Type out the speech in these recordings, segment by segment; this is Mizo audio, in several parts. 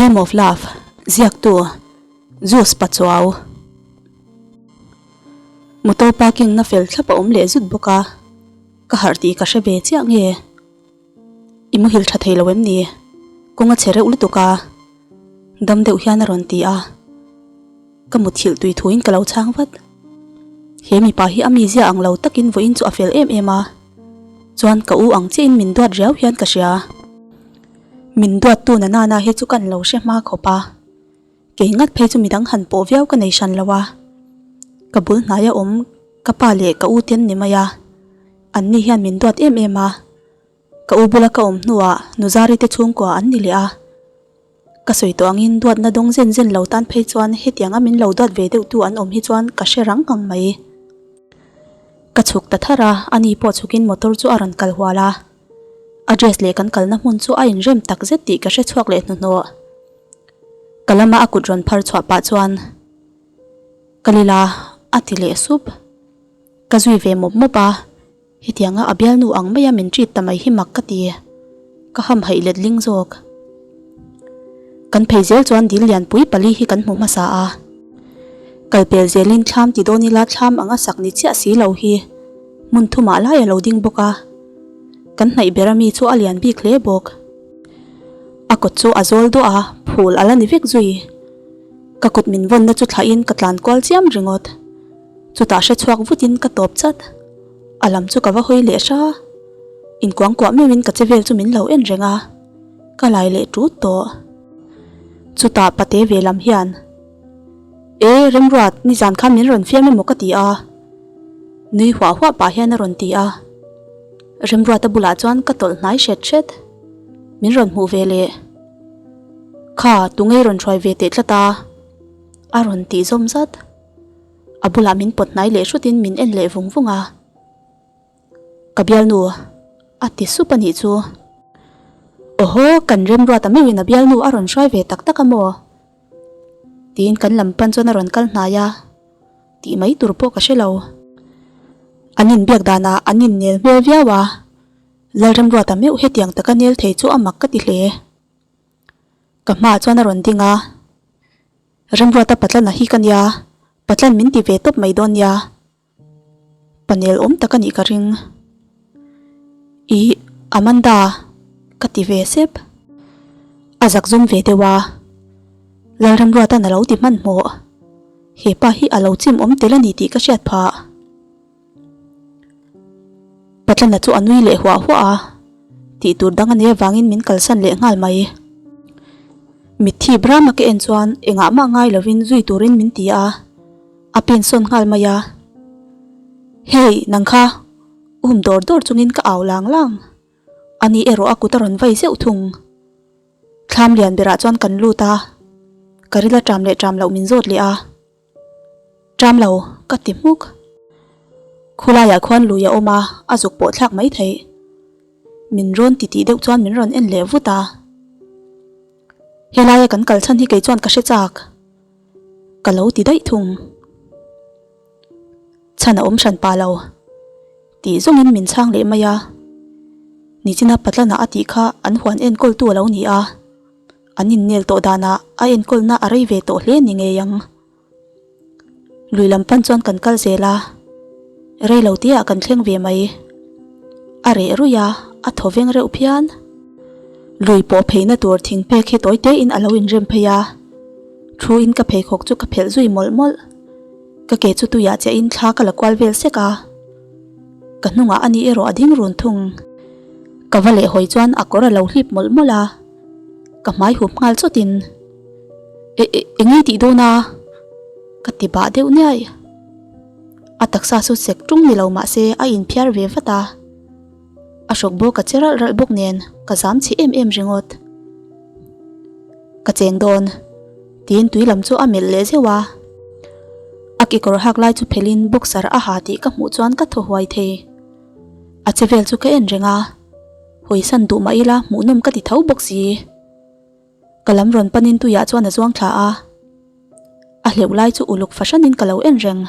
Game of Love, Ziaktu, Zeus Pachuau. Motor parking na fel thlap a awm leh zut bawk a, ka harh tih ka hre ve chiah nge? I muhil tha thei lo em ni? Kawng a che reuh lutuk a, dam deuh hian a rawn ti a. Ka muthilh tui thuin ka lo chhang vat. He mipa hi a mizia ang lo takin vawiin chu a fel em em a, chuan ka u ang chiahin min duat riau hian ka hria. Min duattu na nana hi chu kan lo hre hma khawp a, kei ngat phei chu midang han pawh viau ka nei hran lo a. Ka bul hnaia awm ka pa leh ka u te an ni mai a, anni hian min duat em em a. Ka u bula ka awm hnuah Nuzari te chhungkua an ni leh a. Ka sawi tawh angin duatna dawng zen zen lo tan phei chuan hetianga min lo duat ve deuh tu an awm hi chuan ka hre rang ngang mai. Ka chhuk ta thar a, ani pawh chhukin motor chu a rawn kal hual a. A dress leh kan kalna hmun chu a inrem tak zet tih ka hre chhuak leh hnuhnawh. Ka lama a kut rawn phar chhuah pah chuan, Ka lila a ti leh sup. Ka zui ve mawp mawp a. Hetianga a bialnu ang maia min treat ta mai hi mak ka ti. Ka hamhaih let ling zawk. Kan phei zel chuan dil lianpui pali hi kan hmu hmasa a. Kalpel zelin thlam ti dawn ila thlam anga sak ni chiah si lo hi hmun thumah lai a lo ding bawk a. Kan hnaih ber ami chu a lian bik hle bawk. A kut chu a zawl duah a, phul a la ni vek zui. Ka kut min vawnna chu thlahin ka tlan kual chiam ringawt. Chutah hre chhuak vutin ka tawp chat. A lam chu ka va hawi leh hra. Inkuangkuah meuhin ka che vel chu min lo en reng a, ka lai leh tut tawh. Chutah pate ve lam hian, E, Remruat, nizan khan min rawn fiam emaw ka ti a? Nui huah huah pah hian a rawn ti a. Remruata bulah chuan ka tawlh hnai hret hret. Min rawn hmuh ve leh. Kha, tungei rawn hruai ve teh tlat a? A rawn tih zawm zat. A bulah min pawt hnai leh hrutin min en leh vung vung a. Ka bialnu a ti sup a nih chu. Awhaw, kan remruat a meuhin a bialnu a rawn hruai ve tak tak a maw? Tiin kan lam pan chuan a rawn kal hnai a, tih mai tur pawh ka hre lo. An inbiak danah an innel hmel viau a, Lalremruata meuh hetiang taka nel thei chu a mak ka ti hle. Ka hmaah chuan a rawn ding a. Remruata Patlana hi ka nia, Patlan min ti ve tawp mai dawn nia. Panel awm tak a nih ka ring. Ih, Amanda, ka ti ve sep. A zak zum ve deuh a. Lalremruata'n a lo ti hmanhmawh. He pa hi a lo chim awm tel a ni tih ka hriat phah. Patlana chu a nui leh huah huah a, tih tur dang a nei avangin min kalsan leh nghal mai. Mitthi Brahma ka en chuan engah mah ngai lovin zui turin min ti a, a pen sawn nghal mai a. Hey, nang kha! Um dawr dawr chungin ka au lang lang. Ani erawh a kut a rawn vai zeuh thung. Thlam lian berah chuan kan lut a, ka ril a ṭam leh ṭam loh min zawt leh a. Ṭam lo, ka ti hmuk. Khulaiah khuan lui a awm a, a zuk pawh thlak mai theih. Min rawn ti tih deuh chuan min rawn en leh vut a. Helaia kan kal chhan hi kei chuan ka hre chak. Ka lo ti daih thung. Chhan a awm hran pa lo. Tih zawngin min chhang leh mai a. Nichina Patlana a tih kha an huan enkawltu a lo ni a. An innel tawh danah a enkawlna a rei ve tawh hle ni ngei ang. Lui lam pan chuan kan kal zel a, rei lo tihah kan thleng ve mai. A reh ruih a, a thaw veng reuh phian. Lui pawh pheina tur thing pek hi tawi tein a lo inrem phei a, thu in ka pheikhawk chu ka phelh zui mawlh mawlh. Ka ke chu tuiah chiahin thla ka la kual vel sek a, ka hnungah ani erawh a ding run thung. Ka va leh hawi chuan a kawr a lo hlip mawlh mawlh a. Ka hmai hup nghal chawtin, E, e, engei tih dawn a? Ka ti bah deuh niai. A taksa chu sek tung ni lo mah se a inphiar ve vat a. A hrawk bawk a che ralh ralh bawk nen ka zam chhi em em ringawt. Ka cheng dawn, tiin tui lam chu a melh leh zeuh a. A kekawr hak lai chu phelhin boxer a ha tih ka hmuh chuan ka thaw huai thei. A che vel chu ka en reng a. Hawisan duh mah ila hmuhnawm ka ti tho bawk si. Ka lam rawn panin tuiah chuan a zuang thla a. A hleuh lai chu uluk fahranin ka lo en reng.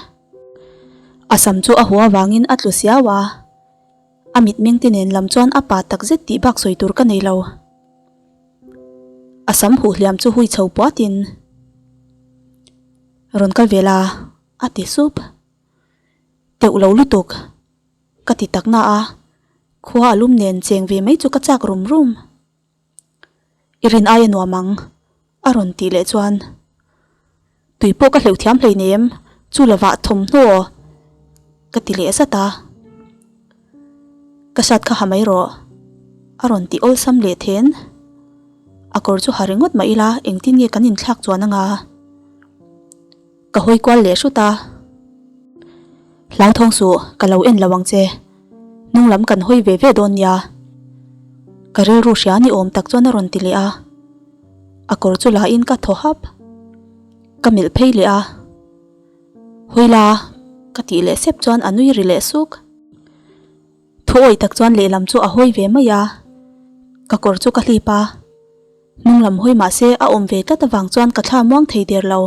A sam chu a huah avangin a tlu siau a. A mitmeng te nen lam chuan a pa takzet tih bak sawi tur ka nei lo. A sam huh hliam chu hui chho puatin, Rawn kal ve la, a ti sup. Teuh lo lutuk, ka ti tak na a, khua a lum nen cheng ve mai chu ka chak rum rum. I rin aia nuam ang, a rawn tih leh chuan tui pawh ka hleuh thiam hleinem, chu lovah thawmhnaw ka ti leh zat a. Ka hrat kha ha mai rawh, a rawn ti awlsam leh then. A kawr chu ha ringawt mah ila engtin nge kan inthlak chuan anga? Ka hawi kual leh hrut a. Hlauthawng suh, ka lo en lo ang che. Hnung lam kan hawi ve ve dawn nia. Ka rilru hria ni awm tak chuan a rawn ti leh a. A kawr chu la in ka thaw hap. Ka melh phei leh a. Hawi la, ka tih leh sep chuan a nui ri leh suk. Thu awih tak chuan lehlam chu a hawi ve mai a. Ka kawr chu ka hlip a. Hnung lam hawi mah se a awm ve tlat avang chuan ka thla muang thei der lo.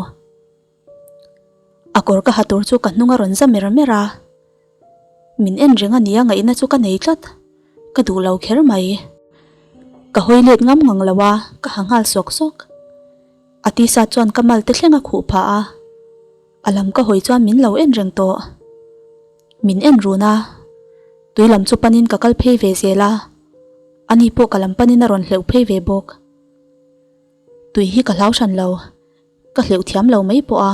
A kawr ka ha tur chu ka hnung a rawn za mer mer a. Min en reng a nia ngaihna chu ka nei tlat. Ka duh lo kher mai. Ka hawi let ngam ngang lo a, ka ha nghal sawk sawk. A tisa chuan ka mal te thleng a khuh phah a. A lam ka hawi chuan min lo en reng tawh. Min en run a. Tui lam chu panin ka kal phei ve zel a. Ani pawh ka lam panin a rawn hleuh phei ve bawk. Tui hi ka hlau hran lo, ka hleuh thiam lo mai pawh a.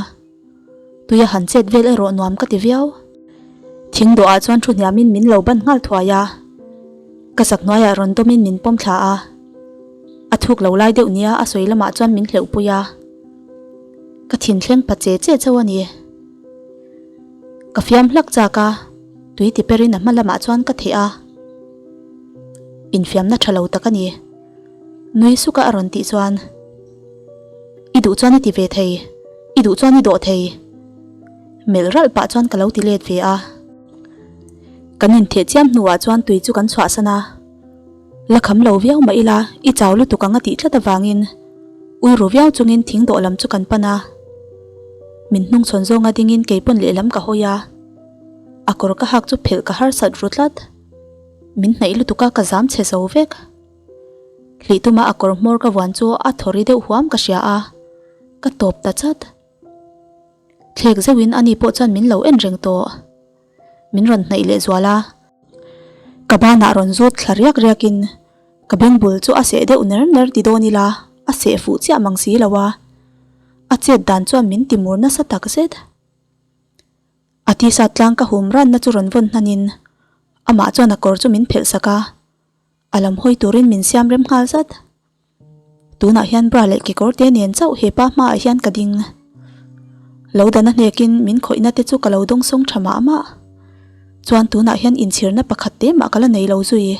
Tui a han chet vel erawh nuam ka ti viau. Thing dawhah chuan thu hniamin min lo ban nghal thuai a. Ka zak hnuaiah rawn dawmin min pawm thla a. A thuk lo lai deuh nia a sawi lamah chuan min hleuh pui a. Ka thin thleng pa che che chauh a ni. Ka fiam hlak chak a, tui ti perin a hma lamah chuan ka theh a. Infiamna tha lo tak a ni. Nui suka a rawn tih chuan, I duh chuan i ti ve thei, i duh chuan i dawh thei. Melh ralh pah chuan ka lo ti let ve a. Kan intheh chiam hnuah chuan tui chu kan chhuahsan a. La kham lo viau mah ila i chau lutuk ang a tih tlat avangin ui ru viau chungin thing dawh lam chu kan pan a. Min hnungchhawn zawnga dingin keipawn lehlam ka hawi a. A kawr ka hak chu phelh ka harsat ru tlat. Min hnaih lutuk a ka zam chhe zo vek. Hlih tuma a kawr hmawr ka vuan chu a thaw ri deuh huam ka hria a, ka tawp ta chat. Thlek zeuhin ani pawh chuan min lo en reng tawh. Min rawn hnaih leh zual a. Ka banah rawn zut thla riak riakin ka beng bul chu a seh deuh ner ner ti dawn ila a seh fuh chiah mang si lo a. A chet dan chuan min ti mur nasa tak zet. A tisa tlang ka hum ranna chu rawn vawn hnanin amah chuan a kawr chu min phelh sak a, a lam hawi turin min siam rem nghal zat. Tunah hian bra leh kekawr te nen chauh hepa hmaah hian ka ding. Lo dan a hnekin min khawihna te chu ka lo dawngsawng tha mah mah. Chuan tunah hian inchhirna pakhat te mah ka la nei lo zui.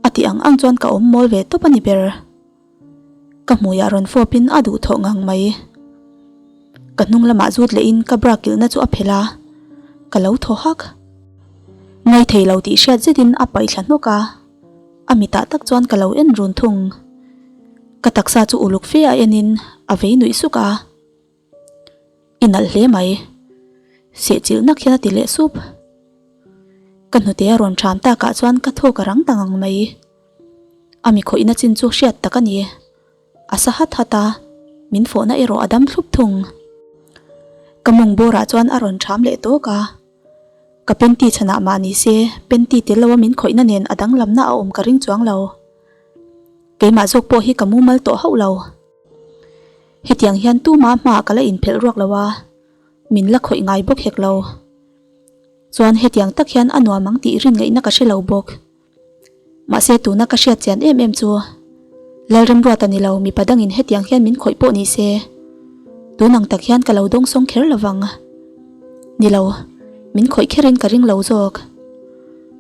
A tih ang ang chuan ka awm mawl ve tawp a ni ber. Ka hmuiah rawn fawpin a duhthawh ngang mai. Ka hnung lamah zut lehin ka bra kilhna chu a phelh a, ka lo thaw hak. Ngai thei lo tih hriat zetin a paih thla hnawk a, a mitah tak chuan ka lo en run thung. Ka taksa chu uluk fe a enin a vei nuih suk a. I nalh hle mai. Sehchilh nak hian a ti leh sup. Ka hnute a rawn ṭham takah chuan ka thawk a rang ta ngang mai. A mi khawihna chin chu hriat tak a ni. A sa hat hat a, min fawhna erawh a dam thlup thung. Ka mawng bawrah chuan a rawn ṭham leh tawk a. Ka panty chhanah mah ni se, panty tel loa min khawihna nen a danglamna a awm ka ring chuang lo. Keimah zawk pawh hi ka mumal tawh hauh lo. Hetiang hian tuma hmaah ka la inphelh ruak lo a, min la khawih ngai bawk hek lo. Chuan hetiang tak hian a nuam ang tih rin ngaihna ka hre lo bawk. Mahse tuna ka hriat chian em em chu Lalremruata ni lo mipa dangin hetiang hian min khawih pawh ni se tun ang tak hian ka lo dawngsawng kher lovang. Ni lo, min khawih kherin ka ring lo zawk.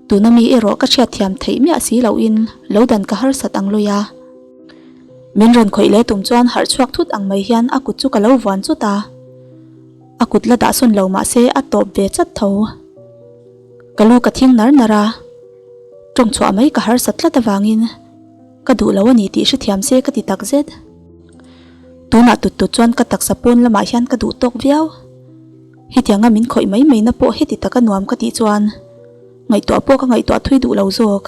Tuna mi erawh ka hriat thiam theih miah si lohin lo dan ka harsat ang lawi a. Min rawn khawih leh tum chuan harh chhuak thut ang mai hian a kut chu ka lo vuan chawt a. A kut la dahsawn lo mahse a tawp ve chat tho. Ka lu ka thing nar nar a, tawng chhuah mai ka harsat tlat avangin ka duh lo a ni tih hrethiam se ka ti tak zet. Tunah tut tut chuan ka taksa pawn lamah hian ka duh tawk viau. Hetianga min khawih mai mai na pawh heti taka nuam ka tih chuan ngaihtuah pawh ka ngaihtuah thui duh lo zawk.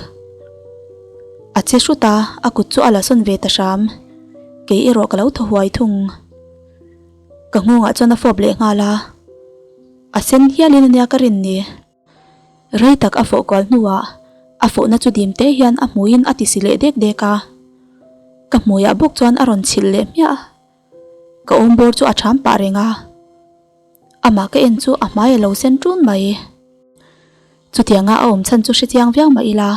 A che hrut a, a kut chu a la sawn ve ta hram. Kei erawh ka lo thaw huai thung. Ka nghawngah chuan a fawp leh nghal a, a sen hialin ania ka rin ni. Rei tak a fawh kual hnuah a fawhna chu dim te hian a hmuiin a ti si leh dek dek a, ka hmuiah bawk chuan a rawn chhilh leh hmiah a. Ka awm bawr chu a ṭham pah reng a, amah ka en chu a hmai a lo sen ṭun mai. Chutianga a awm chhan chu hrechiang viau mah ila,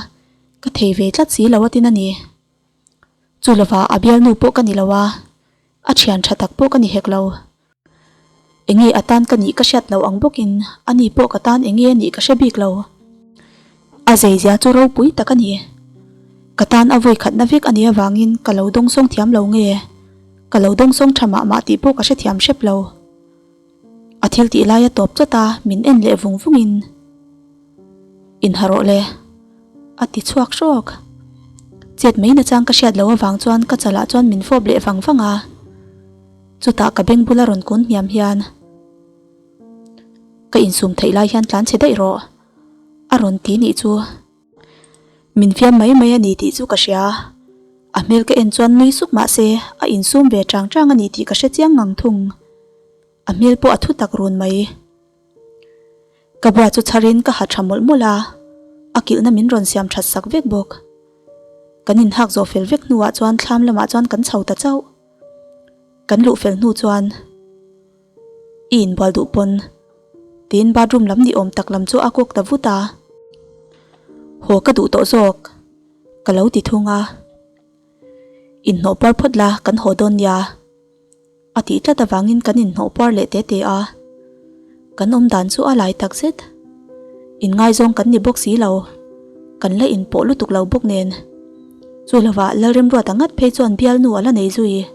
ka thei ve tlat si lo a tin a ni. Chu lova a bialnu pawh ka ni lo a, a thian tha tak pawh ka ni hek lo. Enge a tan ka nih ka hriat lo ang bawkin ani pawh ka tan enge a nih ka hre bik lo. A zeizia chu ropui tak a ni. Ka tan a vawi khatna vek a nih avangin ka lo dawngsawng thiam lo nge, ka lo dawngsawng tha mah mah tih pawh ka hrethiam hrep lo. A thil tih laia tawp chawt a min en leh vung vungin Inha rawh le a ti chhuak hrawk. Chet mai nachang ka hriat loh avang chuan ka chalah chuan min fawp leh vang vang a. Chutah ka beng bula rawn kun hniam hian Ka insum theih lai hian tlan chhe daih rawh a rawn ti nih chu. Min fiam mai mai a ni tih chu ka hria. A hmel ka en chuan nui suk mah se a insum ve chang chang a ni tih ka hre chiang ngang thung. A hmel pawh a thu tak run mai. Ka bua chu chharin ka ha tha mawlh mawlh a, a kilhna min rawn siam that sak vek bawk. Kan inhak zawh fel vek hnuah chuan thlam lamah chuan kan chho ta chauh. Kan luh fel hnu chuan i inbual duh pawn tiin bathroom lam ni awm tak lam chu a kawk ta vut a. Haw ka duh tawh zawk ka lo ti thung a. Inhnawh puar phawt la kan haw dawn nia. A tih tlat avangin kan inhnawh puar leh te te a, kan awm dan chu a lai tak zet. Inngaizawng kan ni bawk si lo, kan la inpawh lutuk lo bawk nen. Chu lovah Lalremruata ngat phei chuan bialnu a la nei zui.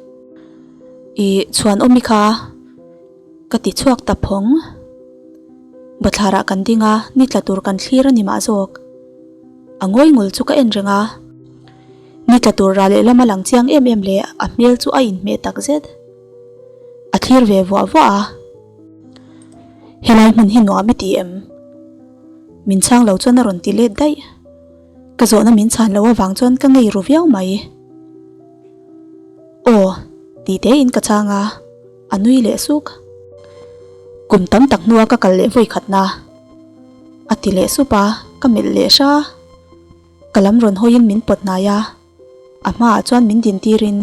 Ih, chhuanawmi kha ka ti chhuak ta phawng. Bathlarah kan ding a, ni tla tur kan thlir a ni mah zawk. A ngawi ngul chu ka en reng a. Ni tla tur ra lehlam a lang chiang em em leh a hmel chu a inhmeh tak zet. A thlir ve vuah vuah a. Helai hmun hi nuam i ti em? Min chhang lo chuan a rawn ti let daih. Ka zawhna min chhan loh avang chuan ka ngei ru viau mai. Aw, ti tein ka chhang a, a nui leh suk. Kum tam tak hnua ka kal leh vawi khatna. A ti leh sup a, ka melh leh hra. Ka lam rawn hawiin min pawt hnai a, a hmaah chuan min din tirin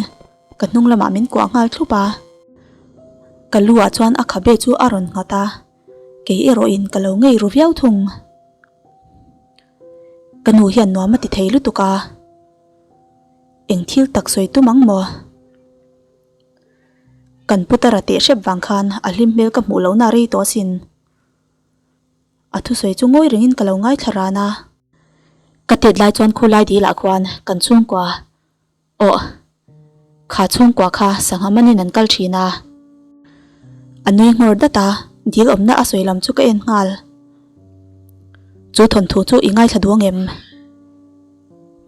ka hnung lamah min kuah nghal thlup a. Ka lu ah chuan a khabe chu a rawn nghat a, kei erawhin ka lo ngei ru viau thung. Ka nu hian nuam a ti thei lutuk a, eng thil tak sawi tum ang maw? Kan putara teh hrep vang khan a hlim hmel ka hmuh lohna rei tawh asin. A thusawi chu ngawi rengin ka lo ngaithla ran a. Ka tet lai chuan khulai dil ah khuan kan chhungkua aw kha chhungkua kha sangha manin an kal thin a. A nui nghawr dat a, dil awmna a sawi lam chu ka en nghal. Chu thawnthu chu i ngaithla duh angem?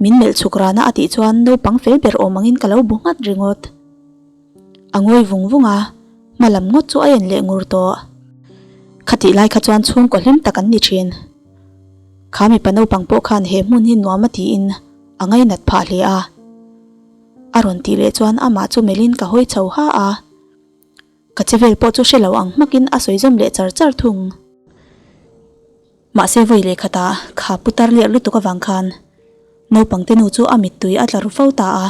Min melh chhuk rana a tih chuan naupang fel ber awm angin ka lo bu nghat ringawt. A ngawi vung vung a, hma lam ngawt chu a en leh ngur tawh. Khatih lai kha chuan chhungkaw hlim tak an ni thin. Kha mipa naupang pawh khan he hmun hi nuam a tiin a ngainat phah hle a. A rawn tih leh chuan amah chu melhin ka hawi chho ha a. Ka che vel pawh chu hre lo ang hmakin a sawi zawm leh char char thung. Mahse vawi leh khatah kha putar liak lutuk avang khan naupangte nu chu a mittui a tla ru fo ta a.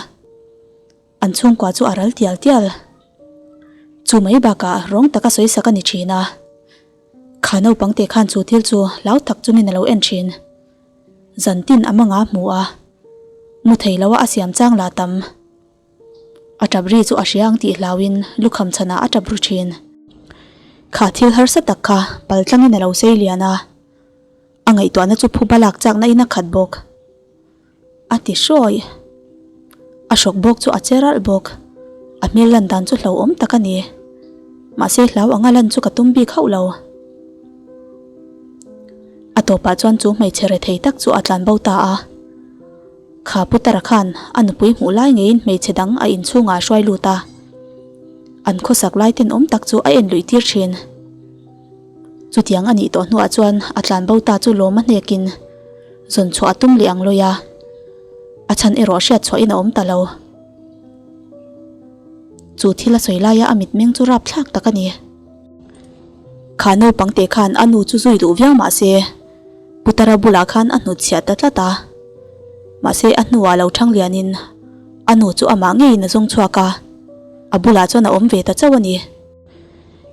An chhungkua chu a ral tial tial. Chu mai bakah rawng taka sawi sak a ni thin a. Kha naupang te khan chu thil chu hlau tak chungin a lo en thin. Zan tin a manga hmu a, mu thei loa a siam chang la tam. A tap ri chu a hria ang tih hlauin lukham chhanah a tap ru thin. Kha thil harsa tak kha pal tlangin a lo sei lian a. A ngaihtuahna chu phuba lak chakna in a khat bawk. A ti hrawi. A hrawk bawk chu a che ralh bawk. A hmel lan dan chu hlauhawm tak a ni. Mahse hlau anga lan chu ka tum bik hauh lo. A tawpah chuan chu hmeichhe rethei tak chu a tlan bo ta a. Kha Putara khan a nupui hmuh lai ngeiin hmeichhe dang a inchhungah a hruai lut a. An khawsak lai tenawm tak chu a en luih tir thin. Chutiang a nih tawh hnuah chuan a tlan bo ta chu lawm a hnekin zawn chhuah a tum leh ang lawi a, a chhan erawh hriat chhuahin a awm ta lo. Chu thil a sawi laia a mitmeng chu rapthlak tak a ni. Kha naupang te khan a nu chu zui duh viau mah se, Putara bulah khan a hnutchhiah ta tlat a. Mahse a hnuah lo thang lianin a nu chu amah ngeiin a zawng chhuak a, a bulah chuan a awm ve ta chauh a ni.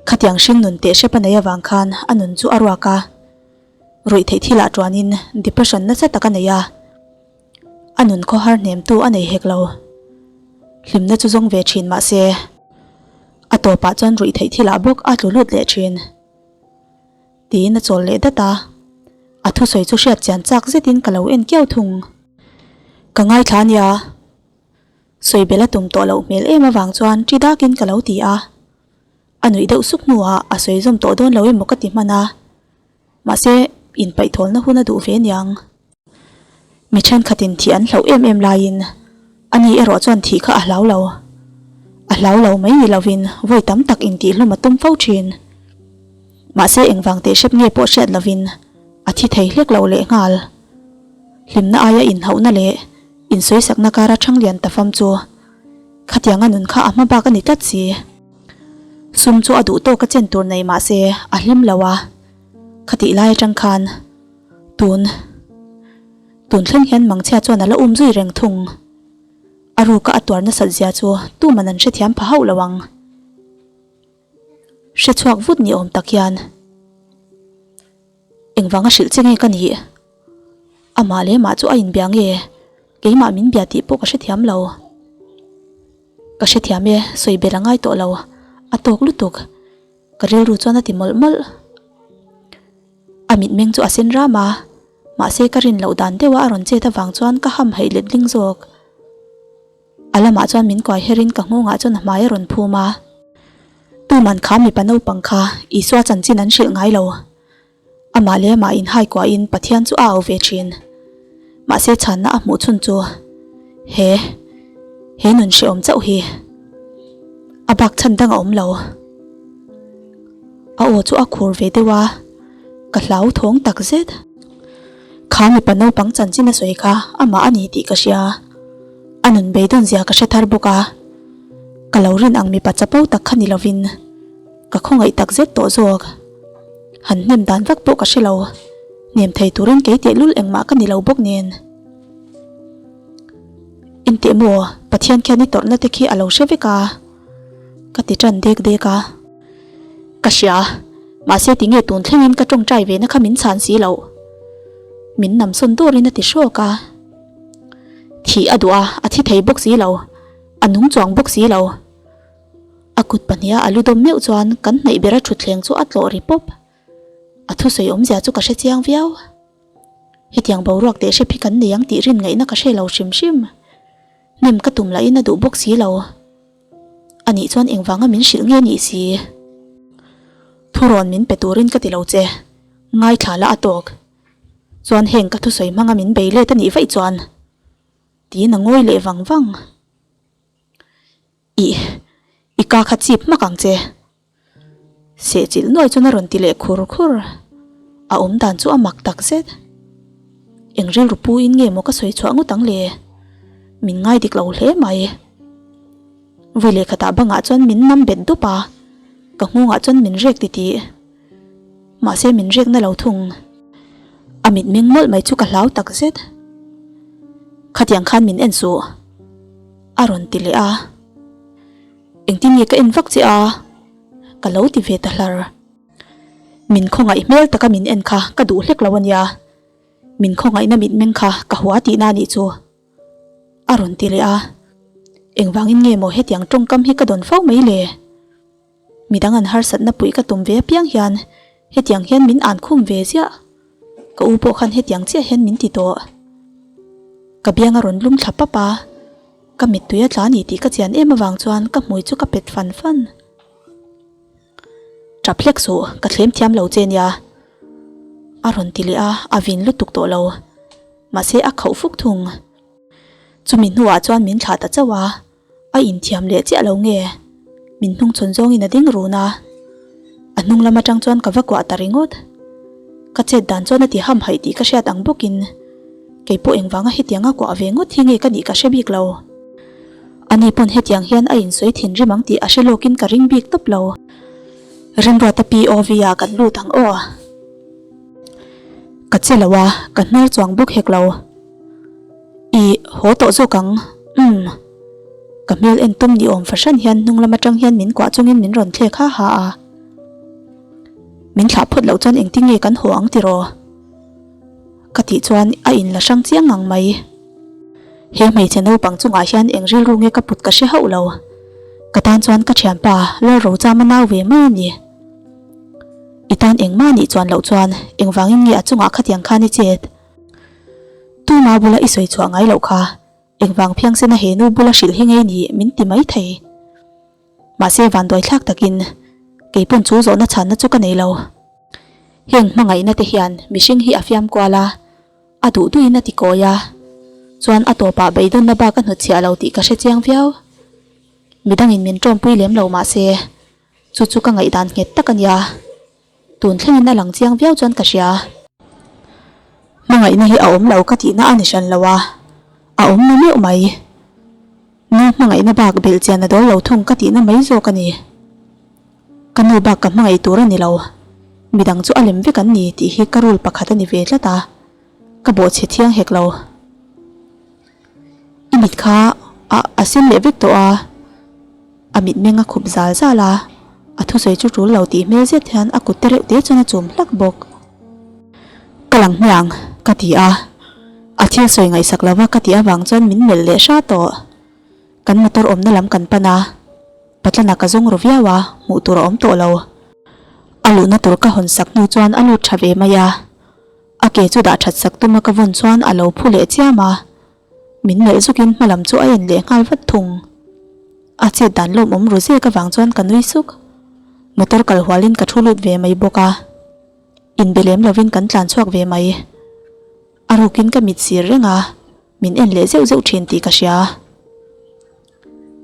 Khatiang hring nun teh hrep a nei avang khan a nun chu a ruak a, ruih theih thilah tuanin depression nasa tak a nei a. A nun khawhar hnemtu a nei hek lo. Hlimna chu zawng ve thin mah se, a tawpah chuan ruih theih thilah bawk a tlu lut leh thin. Tiin a chawl leh dat a, a thusawi chu hriat chian chak zetin ka lo en kiau thung. Ka ngaithla ania, sawi bel a tum tawh loh hmel em avang chuan ṭi dakin ka lo ti a. A nuih deuh suk hnuah a sawi zawm tawh dawn lo emaw ka ti hman a. Mahse, inpaihtawlna hun a duh ve niang. Mi thenkhatin thih an hlauh em em laiin ani erawh chuan thih kha a hlau lo. A hlau lo mai ni lovin vawi tam tak intihhlum a tum fo thin. Mahse, engvang teh hrep nge pawh hriat lovin a thi thei hlek lo lehnghal. Hlimna aia inhauhna leh insawisakna kara Thanglian ta fam chu Khatianga nun kha a hma bak a ni tlat si. Sum chu a duh tawk a chen tur nei mah se a hlim lo a, khatih lai atang khan tun tun thleng hian mangchhia chuan a la um zui reng thung. A ruka a tuar nasat zia chu tuman an hrethiam pha hauh lo ang. Hre chhuak vut ni awm tak hian engvanga hrilh che nge ka nih? Amah leh mah chu a inbia nge? Keimah min bia tih pawh ka hrethiam lo. Ka hrethiam e, sawi ber a ngai tawh lo, a tawk lutuk. Ka rilru chuan a ti mawlh mawlh. A mitmeng chu a sen ram a, mahse ka rin loh dan deuha a rawn chet avang chuan ka hamhaih let ling zawk. A lamah chuan min kuai herin ka nghawngah chuan a hmai a rawn phum a. Tuman kha mipa naupang kha Isua chanchin an hrilh ngai lo. Amah leh amah inhai kuahin Pathian chu a au ve thin. Mahse chhanna a hmuh chhun chu he he nun hrehawm chauh hi a bak chhan dang a awm lo. A aw chu a khur ve deuh a, ka hlau thawng tak zet. Kha mipa naupang chanchin a sawi kha amah a ni tih ka hria. A nun beidawn zia ka hre thar bawk a, ka lo rin ang mipa chapo tak kha ni lovin ka khawngaih tak zet tawh zawk. Han hnem dan vak pawh ka hre lo, hnem thei turin kei tehlul engmah ka ni lo bawk nen. Inteh maw, Pathian khian i tawrhna te khi a lo hre vek a, ka ti tan dek dek a. Ka hria, mahse tinge tun thlengin ka tawngtai ve na kha min chhan si loh. Min namsawn dawrin a ti hrawk a. Thih a duh a, a thi thei bawk si lo, a nung chuang bawk si lo. A kut pahniha a lu dawm meuh chuan kan hnaih bera thutthleng chu a tlawh ri pawp. A thusawi awmzia chu ka hre chiang viau. Hetiang boruak teh hrep hi kan nei ang tih rin ngaihna ka hre lo hrim hrim. Hnem ka tum lahin a duh bawk si lo. Anih chuan engvanga min hrilh nge nih si? Thurawn min pe turin ka ti lo che. Ngaithla la a tawk. Chuan heng ka thusawi hmanga min bei let a nih vaih chuan tiin a ngawi leh vang vang. Ih, i ka kha chip hmak ang che. Sehchilh nuai chuan a rawn ti leh khur khur. A awm dan chu a mak tak zet. Eng rilru pu in nge maw ka sawi chhuah ngawt ang le? Min ngai dik lo hle mai. Vawi lehkhatah bangah chuan min nam bet dup a, ka nghawngah chuan min rek titih. Mahse min rek na lo thung. A mitmeng mawlh mai chu ka hlau tak zet. Khatiang khan min en suh. A rawn ti leh a. Engtin nge ka en vak che a? Ka lo ti ve ta hlar. Min khawngaih hmel taka min en kha ka duh hlek lo a nia. Min khawngaihna mitmeng kha ka hua tihna a nih chu. A rawn ti leh a. Engvangin nge maw hetiang tawngkam hi ka dawn fo mai le? Midang an harsatna puih ka tum ve apiang hian hetiang hian min an khum ve ziah. Ka u pawh khan hetiang chiah hian min ti tawh. Ka biang a rawn lum thla pap a, ka mittui a tla ni tih ka chian em avang chuan ka hmui chu ka pet fan fan. Tap hlek suh, ka thlem thiam lo che nia. A rawn ti leh a, a vin lutuk tawh lo. Mahse a khauh fuk thung. Chumi hnuah chuan min thlah ta chauh a. A inthiam leh chiah lo nge? Min hnung chhawn zawngin a ding run a. A hnung lam atang chuan ka va kuah ta ringawt. Ka chet dan chuan a ti hamhaih tih ka hriat ang bawkin keipawh engvanga hetianga kuah ve ngawt hi nge ka nih ka hre bik lo. Ani pawn hetiang hian a insawi thinrim ang tih a hre lawkin ka ring bik tawp lo. Remruata POV ah kan lut ang aw. Ka che lo a, ka hnar chuang bawk hek lo. I haw tawh zawk ang, umm. Ka hmel en tum ni awm fahran hian hnung lam atang hian min kuah chungin min rawn thlek ha ha a. Min thlah phawt loh chuan engtin nge kan haw ang tiraw? Ka tih chuan a inla hrang chiang ngang mai. He hmeichhe naupang chungah hian eng rilru nge ka put ka hre hauh lo. Ka tan chuan ka thianpa Lalrochama nau ve mai a ni. I tan engmah nih chuan loh chuan engvangin nge a chungah khatiang khan i chet? Tuma bula i sawi chhuah ngai loh kha engvang phiangsena he nu bula hrilh hi ngei ni min ti mai thei. Mahse vanduai thlak takin kei pawn chu zawhna chhanna chu ka nei lo. Heng hmangaihna te hian mihring hi a fiam kual a, a duh duhin a ti kawi a, chuan a tawpah beidawnna bak a hnutchhiah lo tih ka hre chiang viau. Midangin min tawmpui lem lo mahse chu chu ka ngaihdan nghet tak a nia. Tun thlengin a lang chiang viau chuan ka hria. Hmangaihna hi a awm lo ka tihna a ni hran lo a, a awm na meuh mai. Nu hmangaihna bak belh chian a dawl lo thung ka tihna mai zawk a ni. Ka nu bak ka hmangaih tur a ni lo. Midang chu a lem vek an ni tih hi ka rule pakhat a ni ve tlat a, ka bawhchhe thiang hek lo. I mit kha a a sen leh vek tawh a. A mitmeng a khup zal zal a, a thusawi chu tul lo tih hmel zet hian a kut te reuh te chuan a chum hlak bawk. Ka lang hmiang, ka ti a. A thil sawi ngaihsak lova ka tih avang chuan min melh leh hra tawh. Kan motor awmna lam kan pan a, Patlana ka zawng ru viau a, hmuh tur a awm tawh lo. A luhna tur ka hawn sak hnu chuan a lut tha ve mai a, a ke chu dah that sak tuma ka vawn chuan a lo phu leh chiam a. Min melh zukin hma lam chu a en leh nghal vat thung. A chet dan lawmawm ru zek avang chuan ka nui suk. Motor kal hualin ka thu lut ve mai bawk a. Inbe lem lovin kan tlan chhuak ve mai. A rukin ka mit sir reng a, min en leh zeuh zeuh thin tih ka hria.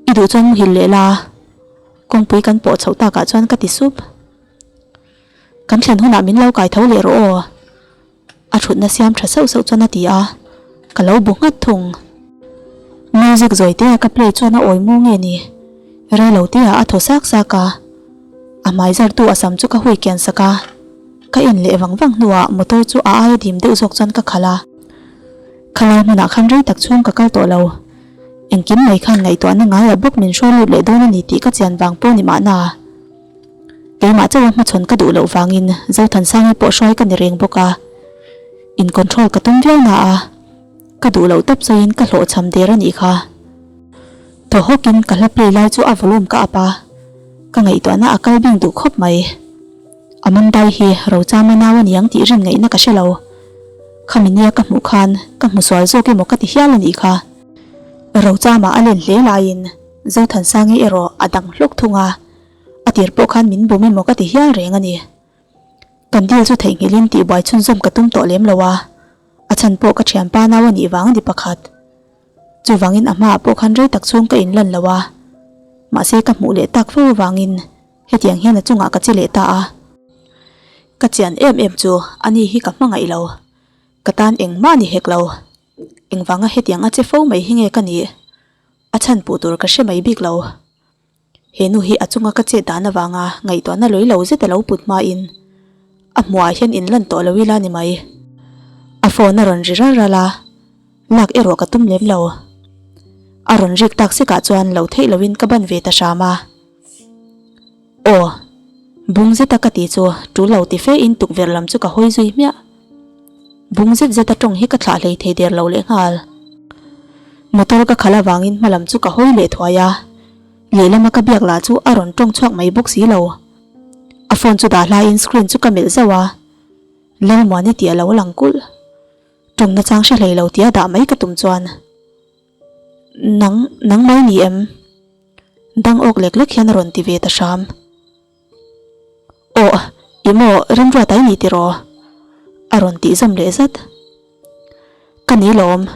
I duh chuan muhil leh la, kawngpui kan pawh chhoh takah chuan ka ti sup. Kan thlen hunah min lo kai tho leh rawh aw. A thutna siam tha sauh sauh chuan a ti a, ka lo bu nghat thung. Music zawi te a ka play chuan a awi mu nge ni? Rei lo te ah a thaw sak sak a, a hmai zar tu a sam chu ka hui kian sak a, ka en leh vang vang hnuah motor chu a aia dim deuh zawk chuan ka khalh a. Khalai hmunah khan rei tak chhung ka kal tawh lo. Engkim mai khan ngaihtuahna ngaiah bawk min hruai lut leh dawn a ni tih ka chian vang pawh ni mahna. Keimah chauha hmachhawn ka duh loh vangin Zothansangi pawh hruai ka ni reng bawk a, in control ka tum viau na a, ka duh loh tawp sawiin ka hlawhchham der a nih kha. Thaw hawkin ka hla play lai chu a volume ka up a, ka ngaihtuahna a kal bing duh khawp mai. Amandai hi Rochama nau a niang tih rin ngaihna ka hre lo. Khami nia ka hmuh khan ka hmu sual zawk emaw ka ti hial a nih kha. Rochama a len hle laiin Zothansangi erawh a dang hlawk thung a. A tir pawh khan min bum emaw ka ti hial reng a ni. Kan deal chu theihnghilhin tihbuai chhunzawm ka tum tawh lem lo a, a chhan pawh ka thianpa nau a nih vang a ni pakhat. Chuvangin a hmaah pawh khan rei tak chhung ka inlan lo a, mahse ka hmuh leh tak fo avangin hetiang hian a chungah ka che leh ta a. Ka chian em em chu ani hi ka hmangaih lo, ka tan engmah ni hek lo. Engvanga hetiang a che fo mai hi nge ka nih? A chhan puh tur ka hre mai bik lo. He nu hi a chunga ka chet dan avanga ngaihtuahna lawih lo zet a lo put hmain a hmuhah hian in lan tawh lo ila ni mai. A phone a rawn ri ral ral a, lak erawh ka tum lem lo. A rawn rik tak sekah chuan lo theih loin ka ban ve ta hram a. Aw, bung zeta ka ti chu tul lo ti fe in tukverh lam chu ka hawi zui hmiah. Bung zet zeta tawng hi ka thlah hlei thei der lo lehnghal. Motor ka khalh avangin hma lam chu ka hawi leh thuai a, lehlama ka biak lah chu a rawn tawng chhuak mai bawk si lo. A phone chu dah hlaiin screen chu ka melh zauh a, Lalmuani tih a lo lang kulh. Tawng nachang hre hlei lo tia dah mai ka tum chuan, Nang, nang mai ni em? Dang awk lek lek hian a rawn ti ve ta hram. Aw, i maw Remruat ai ni tiraw? A rawn tih zawm leh zat. Ka ni lawm.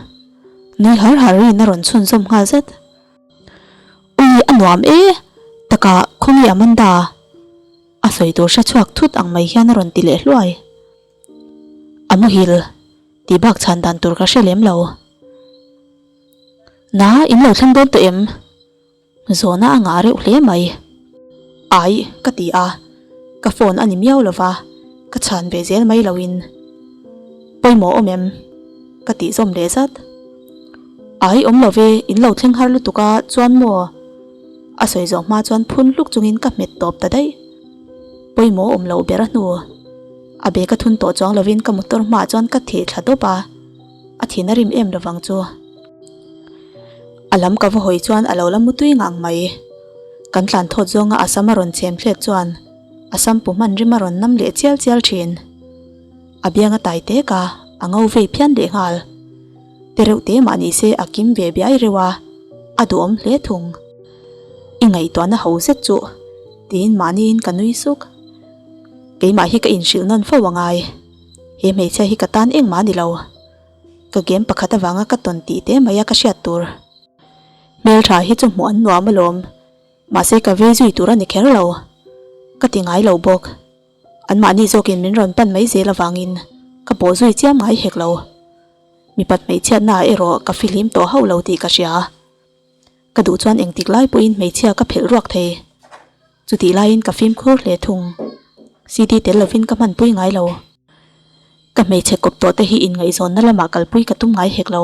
Nui har har riin a rawn chhun zawm nghal zat. Ui, a nuam e! Taka khawnge Amanda? A sawi tur hre chhuak thut ang mai hian a rawn ti leh hluai. A muhil tih bak chhan dan tur ka hre lem lo. Na, in lo thleng dawn tawh em? Zawhna a ngah reuh hle mai. Ai, ka ti a, ka phone a ni miau lo va, ka chhan ve zel mai loin. Pawimawh awm em? Ka tih zawm leh zat. Ai, awm lo ve, in lo thleng har lutuk a, chuan maw? A sawi zawh hma chuan phun hluk chungin ka hmet tawp ta daih. Pawimawh awm loh ber a hnu. A bag a thun tawh chuang lovin ka motor hmaah chuan ka theh thla dawp a, a thin a rim em lovang chu. A lam ka va hawi chuan a lo la mutui ngang mai. Kan tlan thawt zawnga a sam a rawn chhem thlek chuan a sam pu hman rim a rawn nam leh chial chial thin. A biang a tai tek a, a ngo vei phian leh nghal. Te reuh te mah ni se a kim ve biai reuh a, a duhawm hle thung. I ngaihtuahna ho zet chu tiin mahniin ka nui suk. Keimah hi ka inhrilh nawn fo a ngai. He hmeichhia hi ka tan engmah a ni lo. Ka game pakhat avanga ka tawn tih te mai a ka hriat tur. Hmeltha hi chu hmuh an nuam alawm. Mahse ka vei zui tur a ni kher lo. Ka ti ngai lo bawk. Anmahni zawkin min rawn pan mai zel avangin ka pawh zui chiam ngai hek lo. Mipat hmeichhiatnaah erawh ka fihlim tawh hauh lo tih ka hria. Ka duh chuan engtik lai pawhin hmeichhia ka phelh ruak thei. Chutih laiin ka fimkhur hle thung. CD tel lovin ka hmanpui ngai lo. Ka hmeichhe kawp tawh te hi inngaihzawnna lamah kalpui ka tum ngai hek lo.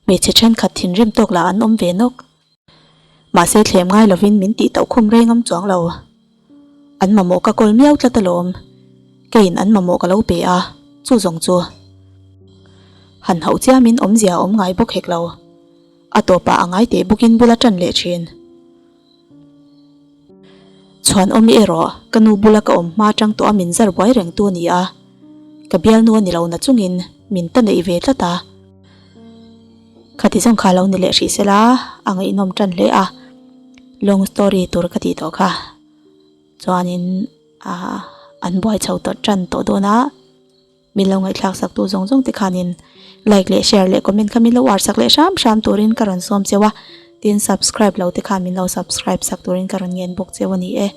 Hmeichhe thenkhat thinrim tawk lah an awm ve nawk. Mahse thlem ngai lovin min tih tauh khum reng awm chuang lo. An mamawh ka kawl miau tlat alawm. Keiin an mamawh ka lo pe a, chu zawng chu. Han hauh chiamin awmzia a awm ngai bawk hek lo. A tawpah a ngai teh bawkin bula tan leh thin. Chhuan awm erawh ka nu bula ka awm hma atang tawh a min zar buai reng tu a ni a, ka bialnu a ni lo na chungin min ta neih ve tlat a. Khati zawng kha lo ni leh hrih sela a ngaihnawm tan hle a, long story tur ka tih tawh kha chuanin ah an buai chho tawh tan tawh dawn a. Min lo ngaihthlak sak tu zawng zawng te khanin like leh share leh comment kha min lo uar sak leh hram hram turin ka rawn sawm cheu a, tin subscribe lo te khan min lo subscribe sak turin ka rawn ngen bawk cheu a ni e.